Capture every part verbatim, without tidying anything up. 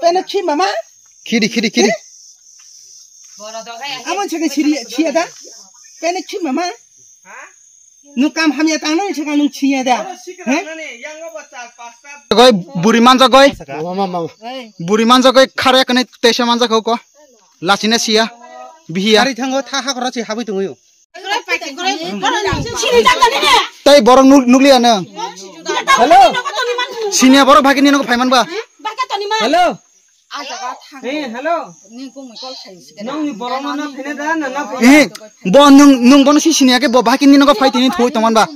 Pene khi mama? Khidi, khidi, khidi. Amo chake siri, siya da? Pene khi mama? Nung kam hamya tang nang chaka nung siya da? He? Goi, buri manja goi. Mama, mama. Buri manja goi, khare kane tesa manja kau ko. Lachina siya. Bihiya. Hari thango tha hakora si habui tunguyo. Tai borok nuk-, nukliya nang. Hello. Siniya borok bhagi ni nang phaiman ba. Hello. Eh, hello. Nongni borok no na phene da na na phene. Eh, bo nung, nung bono si siniya ke bo bhagi ni nang phai tini thui tongman ba.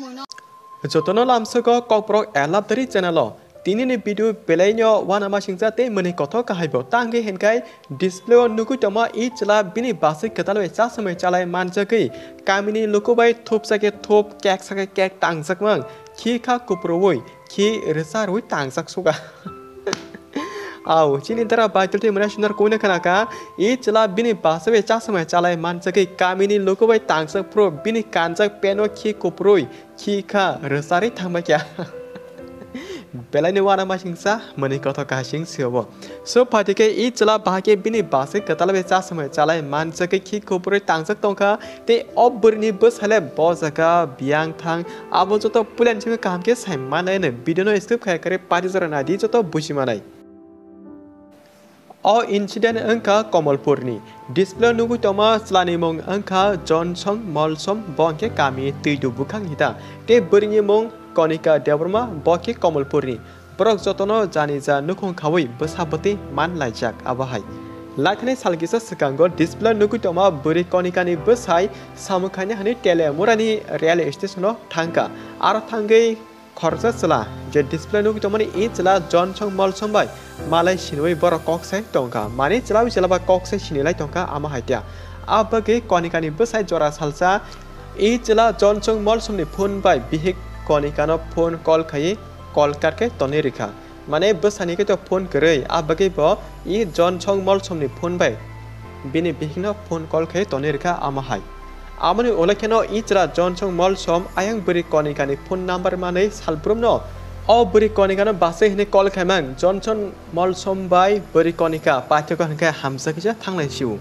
Jotono lamsoko Kokborok Elabdari channel o. Tinini video belaino wana masingcha tei mwnwi kothok kahaibo tangwi hinkai display o nugwi tongma i chwla bini basi kwtal bai chasamwi chalai manjagwi kamini luku bai thupsa khe thup keksa khe kek tangjakmang khi kha kuprui khi rwcha rwi tangjak suga. Au chini dara baitul tei mwnai sunar kuina khanaka i chwla bini basi bai chasamwi chalai manjagwi kamini luku bai tangjak phuru bini kanjak peno khi kuprui Khi kha rwcharwi thangbai kya. Belaini wana masingsa mwnwi kothok kahasing sio bo. So phaitike i chwla bahai khe bini basi kwtal bai chasamwi chalai manjagwi khi kuprui tangjak tongkha tei o bwrwini bwsale bo jaga biyang thang abo joto puilani simi kaham khe sai manai hwnwi video no skip khai kare pari jora naidi joto buji manai. O incident wngkha Komolpurni. Display nugwi tongma chwlani mung wngkha Johnson Molsom, bo hwnkhe kami Twidu bwkhak hita. Tei bwrwini mung Konika Debbarma, bo khe Komolpurni. Borok jotono janija nukhung khaui bwsa bwtwi man laijak abo hai. Laithani sal kisa swkango display nugwi tongma bwrwi Konikani bwsai samung khaina hwnwi Telemurani rail station-o thangkha. Aro thangwi Khoroksa chwla, je display nugwi tongmani i chwla Johnson Molsom bai malai sinwi borok kok sai tongkha. Mani chwla bai chwla ba kok sai sinilai tongkha ama hai khe. A bagwi Konikani bwsai jora salsa i chwla Johnson Molsomni phone bai bihik Konikano phone call khaiwi call cut khe tonwi rwkha. Mane bwsani khe to phone kwrwi, a bagwi bo i Johnson Molsomni phone bai bini bihikno phone call khe tonwi rwkha ama hai. Amoni ulo kheno i chwla Johnson Molsom ayang bwrwi Konikani phone number manwi salbrumno o bwrwi Konikano bachai hwnwi call khaimang Johnson Molsom bai bwrwi Konika paithakgo hwnkhe hamjakisa thanglai sio.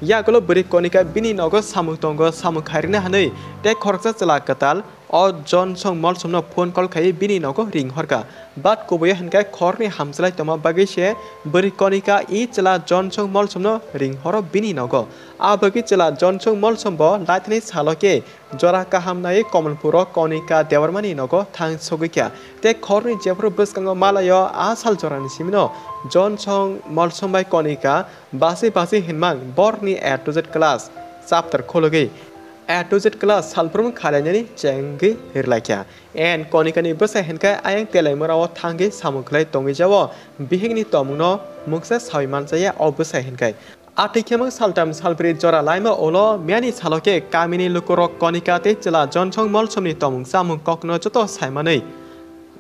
Yagulo bwrwi Konika bini nogo samung tongo, samung khairina hwnwi tei khoroksa chwla kwtal o Johnson Molsomno phone call khaiwi bini nogo ring horkha. But kubuiya hwnkhe khorni hamchlai tongma bagwi se bwrwi Konika i chwla Johnson Molsomno ring horo bini nogo. A bagwi chwla Johnson Molsom bo laithani salo khe jora kaham naiwi Komolpuro Konika Debbarmani nogo thang sogwi kha. Tei khorni jephuru bwskango malaio a sal jorani simino Johnson Molsom bai Konika bachai bachai hinmang borni A to Z class chapter khologwi A to Z class salbrum khalainani chengwi rwlaikha. En Konikani bwsai hinkhe ayang Telaimurao thangwi samung khlai tongwi jao. Bihikni tongmungno mungsa sawi manchaya o bwsai hinkhe. Atwi khemang saltam salbri jora laima ulo miyani salo khe kamini lukurok Konika tei chwla Jonsong Molsomni tongmung chamung kokno joto saimanwi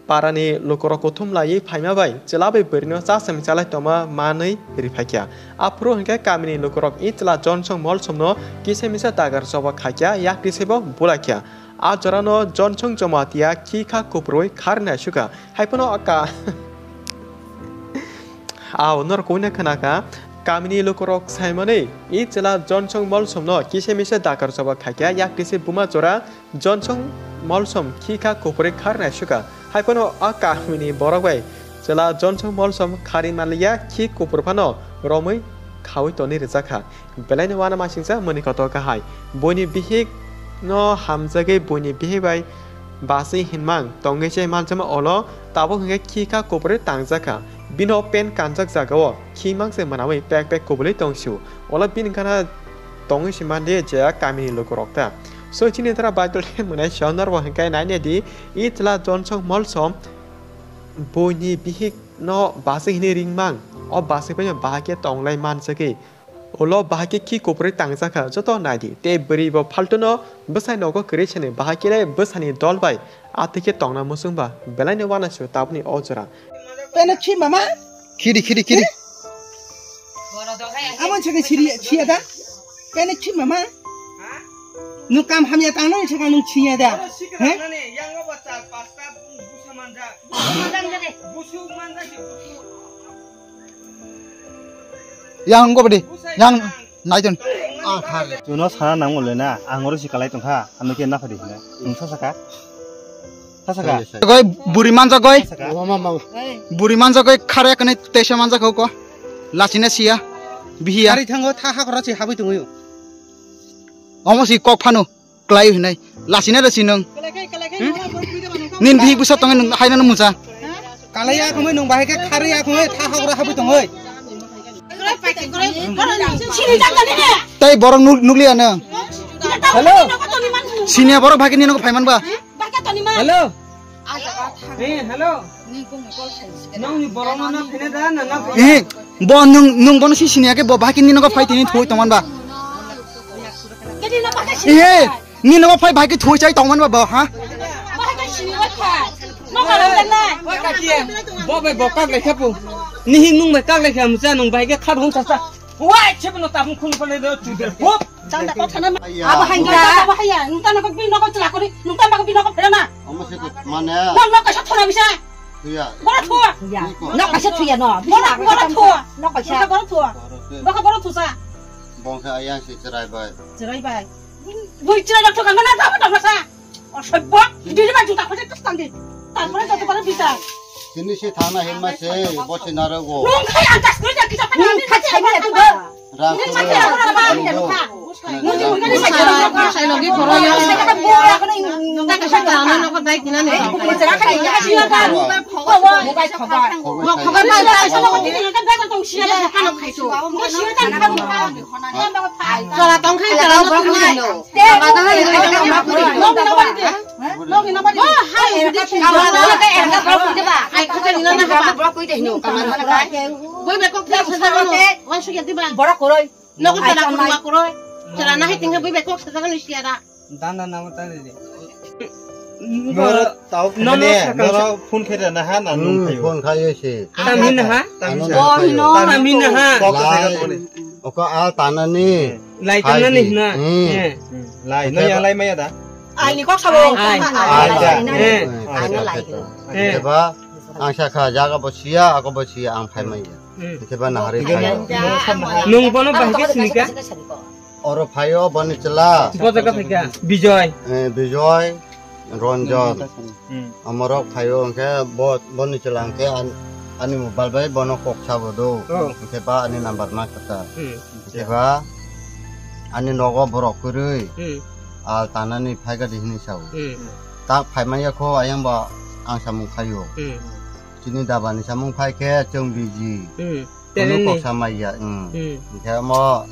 parani lukurok kuthum laiwi phaima bai chwla bai bwrwino chasam chalai tongma manwi riphaikha. Aphuru hinkhe kamini lukurok i chwla Jonsong Molsomno kisa misa dagar choba khaikha, yak tisaibo bulaikha. A jorano Jonsong Jomatia khi kha kuprui khar naisukha. Haiphano aka. Ao norok koina khnakha, kamini lukurok saimani i chwla Jonsong Molsomno kisa misa dagar choba khaikha, yak tisi buma jora Jonsong Molsom khi kha kuprui khar naisukha. Haiphano a kamini borok bai chwla Jonsong Molsom khari manliya khi kupur phano romwi khaui tonwi rwjakha. Belaino uanamasingcha mwnwi kotor kahai. Buini bihik no hamjagwi buini bihik bai bachwi hinmang tongwi se manjama olo tabuk hinkhe khi kha kuprui tangjakha. Bino pen kanjak jagao khi mangse mwnawi pek pek kubulwi tongsio. Olo bini gana tongwi se mande je a kamini lukurok ta. So chini dara Bible mwnai sio norbo hinkhe nainedi i chwla Jonsong Molsom buini bihik no bachwi hinwi ringmang. O bachwi bai no bahai khe tonglai manjagwi. Ulo bahai khe khi kuprui tangjakha, joto naidi. Tei bwrwi bo phaltuno bwsai nogo kwrwi sani, bahai khe le bwsani dol bai atwi khe tongna muchung ba. Belaino uanaisio tabukni o jora. Pene khi mama? Khidi, khidi, khidi. Amo chake siri, siya da? Pene khi mama? Nung kam hamya tang nang chaka nung siya da? He? Busuk manja de, busuk. Yang go badi. Yang naidon. Chuno sana nang le na, ang oro si kalai tongkha, ano ke na phadi hina. Nung sa saka. Sa saka. Goi buri manja goi. Buri manja goi khare kane tesa manja kau ko. Lasina siya. Bihiya. Ari thango tha hakora si habui tongo. Omo si kok phano. Klai hinai. Lasina da sinung. Nin bihik busa tongo nung haina nung musa. Kalai ya khumui nung bahai ke khare ya khumui tha hakora habui tongoi. Tai borok nuk-, nukliya nung. Hello. Sini borok bhagi ni nung phaiman ba. Hello. Eh, hello. Nongni borokno na phene da, na, na. Eh, bo nung, nung bono si siniya ke bo bahai ke nino phai tini thui tongman ba. Eh, nino phai bahai ke thui chai tongman ba bo, ha? Bo bai bo kak lai khapu. Nihi nung bai kak lai kha musa nung bai ke khat hong sa sa. Wai chhe bono tabung khung pale do chuder pop. Tanda kok sana ma. Abo hangga. Abo haya. Nung tanda kok bini nokol chela kori. Nung tanda kok bini nokol phela ma. Omo se kok mane. Nung nokol sa thona bisa. Thuya. Bora thua. Nokol sa thuya no. Bora, bora thua. Nokol sa. Bora thua. Bora thua sa. Bongsa ayang se cherai bai. Cherai bai. Bui cherai dok thua kana na tama tama sa. Osebok, diri ma juta khojak tas tangdi. Tarpore joto pare bichar. Tini se thana himma se, bosi narago. Nung khai ang tas nung jak kisa phana. Nung khai sai ma tu ba. Rang nung khai sai ma tu ba. Nung khai sai ma tu ba. Sai logi khoro yo. Nung khai sai ma tu ba. Nung khai sai ma tu ba. Nung khai sai ma tu ba. Chwla tong khai chwla no tong khai. Boi bai kok khe sa jago no. Wansuk ya diba. Borok koroi. Nogo chwla koroi ma koroi. Chwla na hai tingkha boi bai kok sa jago no siya da. Dana namo tani de. Noro tau phone ne, noro phone khe na ha na nung phaio. Phone khaio se. Tami na ha? Tami na ha? Kok sa jago ni. Oko al tanani. Lai tanani na. Lai no yang lai maya da. Ai ni kok sabo. Ai. Ai da. Eh. Ai no lai. Eh. Eba ang sakha jaga bo siya, ako bo siya ang phai maya. Keba nahari khayo. Nung bono bahai ke sinika? Oro phaio boni chwla. Bo jaga phaika? Bijoy. Eh, Bijoy, Ranjan. Hmm. Amorok phaio hwnkhe bo, boni chwla hwnkhe an-, ani mobile bai bono kok sabo do. Oh. Hwnkhe ba ani number ma kwsa. Hmm. Hwnkhe ba ani nogo borok kwrwi. Hmm. Al tanani phaigadi hini sao. Hmm. Ta phaimaya kho ayang ba ang samung khaio. Hmm. Chini dabani samung phai khe chwng biji. Hmm. Kunu kok samai ya, hmm. Hmm. Hwnkhe omo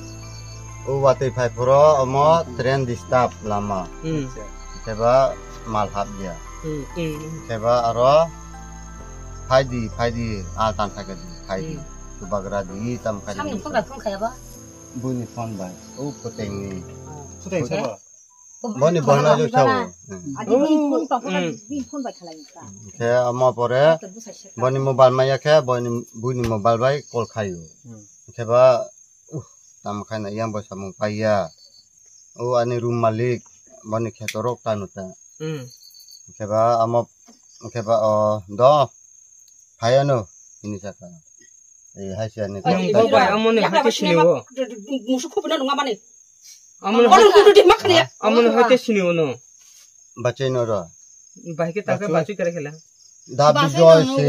o watwi phai phuru omo train disturb lama. Hmm. Hwnkhe ba mal hap ya. Hmm, hmm. Hwnkhe ba aro phaidi, phaidi, a tan thakedi, phaidi. Hmm. Chubagra di, tam khaidi. Samni phone bai phone khaya ba? Buini phone bai. O putengni. Oh. Puteng sabo? Boni bohna jo sao. Adi bini phone tong khe, bini phone bai khalai kha. Khe omo pore boni mobile maya khe boni, buini mobile bai call khaio. Hmm. Khe ba, uh, tam khai na yang bo samung paiya. O ani room malik boni khetorok tanu ta. Hmm. Khe ba omo, khe ba o do. Phaiano, hini saka. Eh, hai siya ni. Nung bo bai, amo ni hai te sini o. Musu khupina nunga mani. Amo ni hai te sini o. Amo ni hai te sini o no. Bachai no ro. Bai ke taka bachai kare khela. Da Bijoy se.